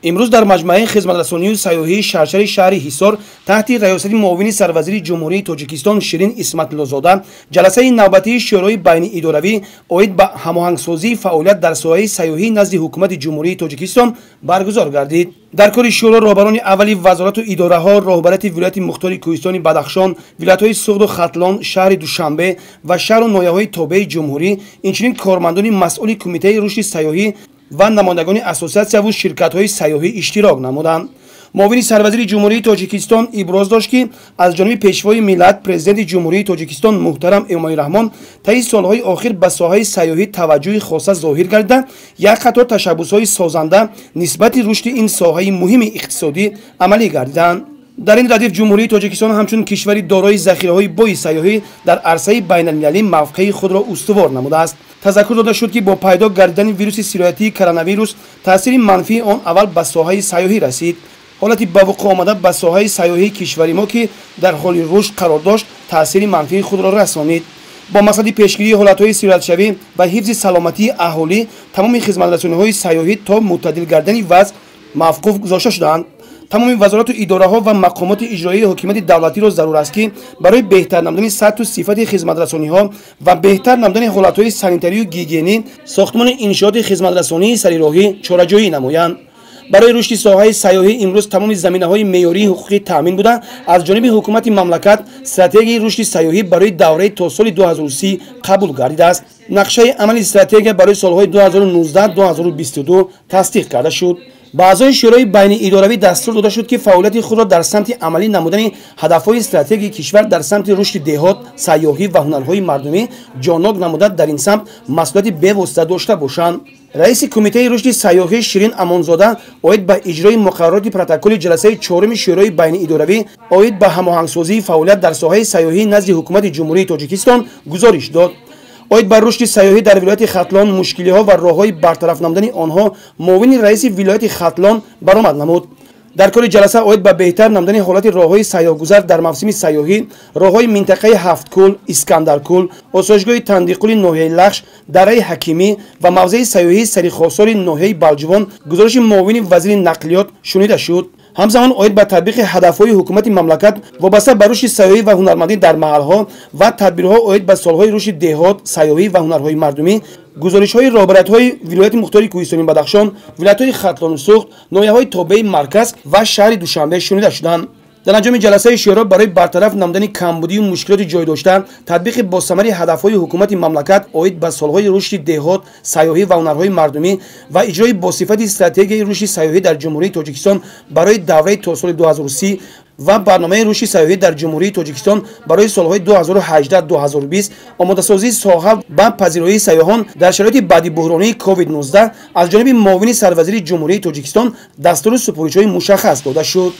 Имрӯз дар маҷмӯаи хизматрасонию сайёҳии шаҳршари шаҳри Ҳисор таҳти раёсати муовини сарвазири Ҷумҳурии Тоҷикистон Ширин Исматуллозода ҷаласаи навбатии шӯрои байниидоравӣ оид ба ҳамоҳангсозии фаъолият дар соҳаи сайёҳӣ назди Ҳукумати Ҷумҳурии Тоҷикистон баргузор гардид. Дар кори шӯро роҳбарони аввали вазорату идораҳо, роҳбарияти вилояти мухтори Кӯҳистони Бадахшон, вилоятҳои Суғду Хатлон, шаҳри Душанбе ва шаҳру ноҳияҳои тобеи ҷумҳурӣ, инчунин кормандони масъули Кумитаи рушди сайёҳӣ ва намояндагони ассотсиатсияву ширкатҳои сайёҳӣ иштирок намуданд. Муовини сарвазири Ҷумҳурии Тоҷикистон иброз дошт, ки аз ҷониби Пешвои миллат, Президенти Ҷумҳурии Тоҷикистон муҳтарам Эмомалӣ Раҳмон таи солҳои охир ба соҳаи сайёҳӣ таваҷҷӯҳи хоса зоҳир гардида, як қатор ташаббусҳои созанда нисбати рушди ин соҳаи муҳими иқтисодӣ амалӣ гардиданд. Дар ин радиф Ҷумҳурии Тоҷикистон ҳамчун кишвари дорои захираҳои бои сайёҳӣ дар арсаи байналмилалӣ мавқеи худро устувор намудааст. Тазаккур дода шуд, ки бо пайдо гардидани вируси сироятии коронавирус таъсири манфии он аввал ба соҳаи сайёҳӣ расид. Ҳолати ба вуқӯъ омада ба соҳаи сайёҳии кишвари мо, ки дар ҳоли рушд қарор дошт, таъсири манфии худро расонид. Бо мақсади пешгирии ҳолатҳои сироятшавӣ ва ҳифзи саломатии аҳолӣ тамоми хизматрасониҳои сайёҳӣ то мӯътадил гардани вазъ мавқуф гузошта шуданд. Тамоми вазорату идораҳо ва мақомоти иҷроии ҳокимияти давлатиро зарур аст, ки барои беҳтар намудани сатҳу сифати хизматрасониҳо ва беҳтар намудани ҳолатҳои санитарию гигиенӣ сохтмони иншооти хизматрасонии сарироҳӣ чораҷӯӣ намоянд. Барои рушди соҳаи сайёҳӣ имрӯз тамоми заминаҳои меъёрии ҳуқуқӣ таъмин буда, аз ҷониби ҳукумати мамлакат стратегияи рушди сайёҳӣ барои давраи то соли 2030 қабул гардидааст. Нақшаи амали стратегия барои солҳои 2019-2022 тасдиқ карда шуд. Ба аъзои шӯрои байниидоравӣ дастур дода шуд, ки фаъолияти худро дар самти амалӣ намудани ҳадафҳои стратегияи кишвар дар самти рушди деҳот, сайёҳӣ ва ҳунарҳои мардумӣ ҷоннок намуда, дар ин самт масъулияти бевосита дошта бошанд. Раиси Кумитаи рушди сайёҳӣ Ширин Амонзода оид ба иҷрои муқаррароти протоколи ҷаласаи чоруми шӯрои байниидоравӣ оид ба ҳамоҳангсозии фаъолият дар соҳаи сайёҳӣ назди Ҳукумати Ҷумҳурии Тоҷикистон гузориш дод. Оид ба рушди сайёҳӣ дар вилояти Хатлон, мушкилиҳо ва роҳҳои бартараф намудани онҳо муовини раиси вилояти Хатлон баромад намуд. Дар кори ҷаласа оид ба беҳтар намудани ҳолати роҳҳои сайёҳгузар дар мавсими сайёҳӣ, роҳҳои минтақаи Ҳафткӯл, Искандаркӯл, осоишгоҳи Тандиқули ноҳияи Лахш, дараи Ҳакимӣ ва мавзеи сайёҳии Сарихосори ноҳияи Балҷувон гузориши муовини вазири нақлиёт шунида шуд. Ҳамзамон оид ба татбиқи ҳадафҳои ҳукумати мамлакат вобаста ба рушди сайёҳӣ ва ҳунармандӣ дар маҳалҳо ва тадбирҳо оид ба солҳои рушди деҳот, сайёҳӣ ва ҳунарҳои мардумӣ гузоришҳои роҳбариятҳои вилояти мухтори Кӯҳистони Бадахшон, вилоятҳои Хатлону Суғд, ноҳияҳои тобеи марказ ва шаҳри Душанбе шунида шуданд. Дар анҷоми ҷаласаи шӯро барои бартараф намудани камбудию мушкилоти ҷой дошта, татбиқи босамари ҳадафҳои ҳукумати мамлакат оид ба солҳои рушди деҳот, сайёҳӣ ва ҳунарҳои мардумӣ ва иҷрои босифати стратегияи рушди сайёҳӣ дар Ҷумҳурии Тоҷикистон барои давраи то соли 2030 ва барномаи рушди сайёҳӣ дар Ҷумҳурии Тоҷикистон барои солҳои 2018-2020, омодасозии соҳа ба пазироии сайёҳон дар шароити баъди буҳронии COVID-19 аз ҷониби муовини сарвазири Ҷумҳурии Тоҷикистон дастуру супоришҳои мушаххас дода шуд.